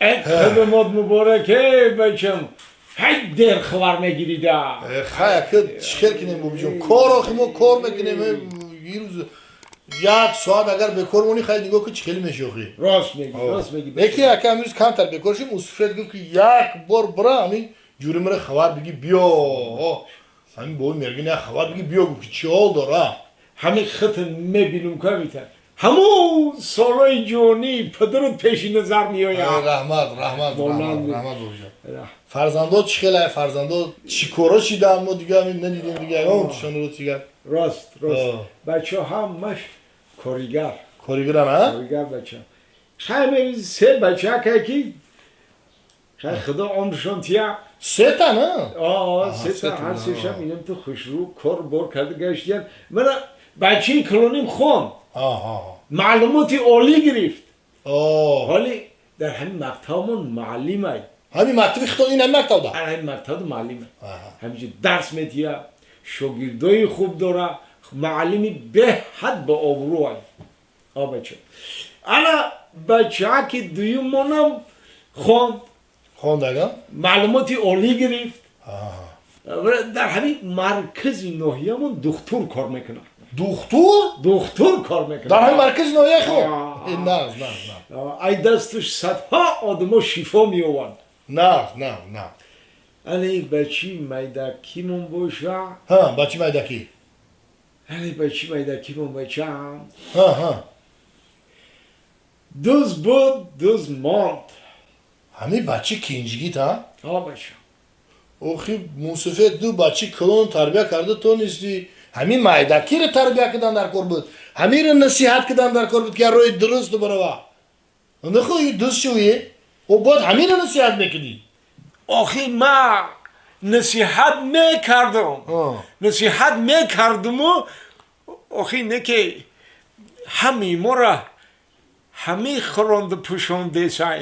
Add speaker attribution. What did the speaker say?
Speaker 1: Хидмат муборак, эй бачам. Ҳай дер хабар мегирида.
Speaker 2: Хай, ака, чӣ хел кинем, бобиҷон? Кор охи мо кор мекунем. Ирӯз як соат агар бекор монӣ, хай нигоҳ ки чӣ хеле меши охи.
Speaker 1: Рост мегӣ, рост мегӣ.
Speaker 2: Неки ака, амрӯз камтар бекор шим. Усуфед гуфт, ки як бор бира, ҳамин ҷуримара хабар биги биё. Ҳамин боби мергин як хабар биги биё, гуфт, ки чӣ ҳол дора.
Speaker 1: Ҳамин хитм мебинум, камита. Ҳамун солҳои ҷонӣ падарут пеши назар меояд.
Speaker 2: Раҳмат, раҳмат, раҳмат, бобиҷон. Фарзандо чӣ хеле, фарзандо чӣ коро шидаанд? Мо дига ҳамин надидем, дига ягон шонро чигар.
Speaker 1: Рост, рост, бачаҳо ҳамаш коригар.
Speaker 2: Коригаран, а?
Speaker 1: Коригар бача. Хай, се бача ки, хай, худо умршон тия.
Speaker 2: Сета, на?
Speaker 1: Сета, ҳар сешам инам ту хушрӯ кор бор карда гаштиян. Мана бачаи калоним хонд, маълумоти олӣ гирифт. Ҳоли дар ҳамин мактабмон муаллимай.
Speaker 2: Ҳамин мактаби хито, ин ҳамин мактабда?
Speaker 1: Ҳамин мактабда муаллима, ҳаминҷо дарс метия, шогирдои хуб дора, муаллими беҳад ба обрӯай. А бача, ана бачааки дуюмонам хонд.
Speaker 2: Хондага?
Speaker 1: Маълумоти олӣ гирифт, дар ҳамин маркази ноҳиямон духтур кор мекунад.
Speaker 2: Духтур?
Speaker 1: Духтур кор мекунад.
Speaker 2: Дар ҳамин маркази ноҳия хо? Нағз, нағз.
Speaker 1: Ай дастуш садҳо одамо шифо меёванд.
Speaker 2: Нағз, нағз, нағз.
Speaker 1: Али бачи майдакимон боша.
Speaker 2: Ҳа, бачи майдакӣ.
Speaker 1: Али бачи майдакимон, бачаам.
Speaker 2: Ҳа, ҳа.
Speaker 1: Дуз буд, дуз монд.
Speaker 2: Ҳамин бачи кинҷигит, ҳа?
Speaker 1: Ҳа, бача.
Speaker 2: Охи, мусуфед, ду бачи калон тарбия карда то нисти, ҳамин майдакиро тарбия кардан дар кор буд, ҳаминро насиҳат кардан дар кор буд, ки роҳи дуруст барава. Нахо дуст шуви, о бояд ҳаминро насиҳат мекунӣ.
Speaker 1: Охи, ма насиҳат мекардам, насиҳат мекардуму охи не ки ҳамаи моро ҳамин хӯронду пӯшондесай.